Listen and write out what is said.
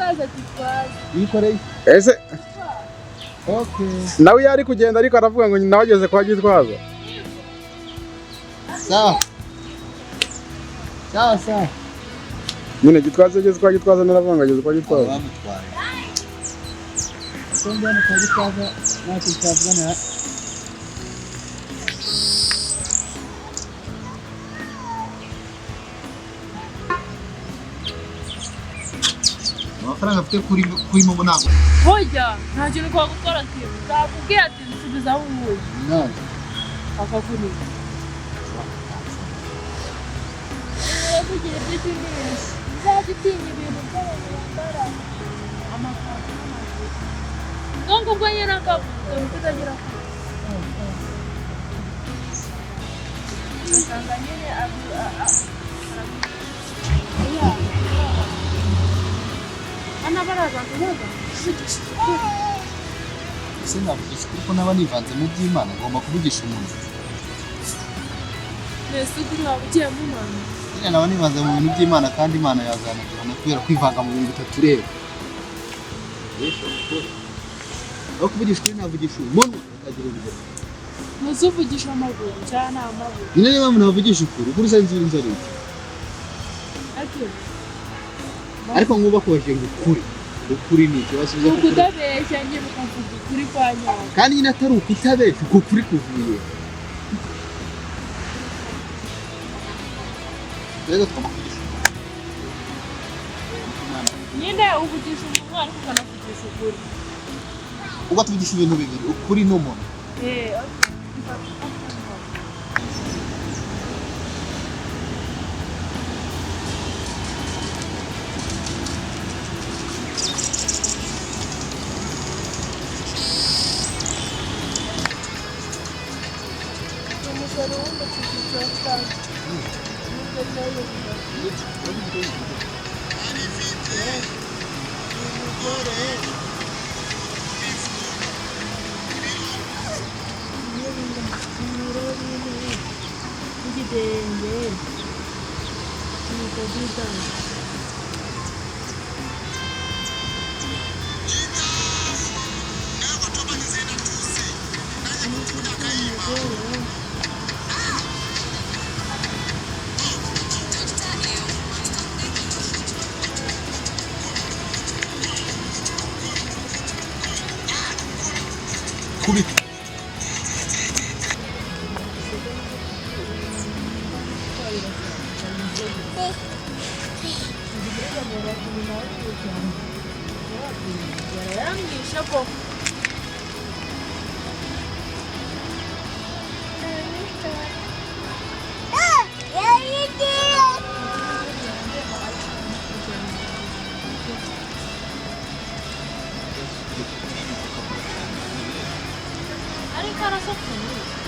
Uraza Gitwaza. Yikoreye. Ese Okay. nawe iyo ari kugenda ariko aravuga ngo nawe ageze kwa Gitwaza. Sawa. Sawa sawa. Nyine Gitwaza ageze kwa Gitwaza naravuga ngo ageze kwa Gitwaza. Bamutwaye. Ko njyana kwa Gitwaza ntacyo twavugana. Amafaranga afite kuri momo ntabwo. Burya nta kintu twagutwara kimwe. Nzakubwira ati nsubiza aho uvuye. Ntabwo. Akakunika. Kugira ibyo ukinisha. Uzajya utinya ibintu by'abantu bambara amakanzu n'amajipo. Ubwo ngubwo nyine akavuga ni kutagira kure. Ugasanga nyine hano baraza kuvuga tuvugishije ukuri. Ese navugisha ukuri ko naba nivanze mu by'Imana ngomba kuvugisha umuntu. Mbese ukuri waba ugiye mu Mana? Nyine naba nivanze mu bintu by'Imana kandi Imana yazanaduhana kubera kwivanga mu bintu bitatureba. Aho kuvugisha ukuri navugisha umunwa ukagira urugero. Ntuzuvugisha amaguru cyangwa ni amaboko. Nyine niyo mpamvu navugisha ukuri, ukuri se nzi ari iki. Ariko nkuba kubajije ngo ukuri, ukuri ni iki? Wasubiza ko ukuri. Ukutabeshya nyine ukavuga ukuri kwa nyako. Kandi nyine atari ukutabeshya, uko kuri kuvuye. Rero tugomba kuvugisha ukuri. Nyine uvugisha umunwa ariko ukanavugisha ukuri. Ubwo tuvugisha ibintu bibiri, ukuri n'umunwa. Kubita. Yaramwishe koko. Ariko arasakuye.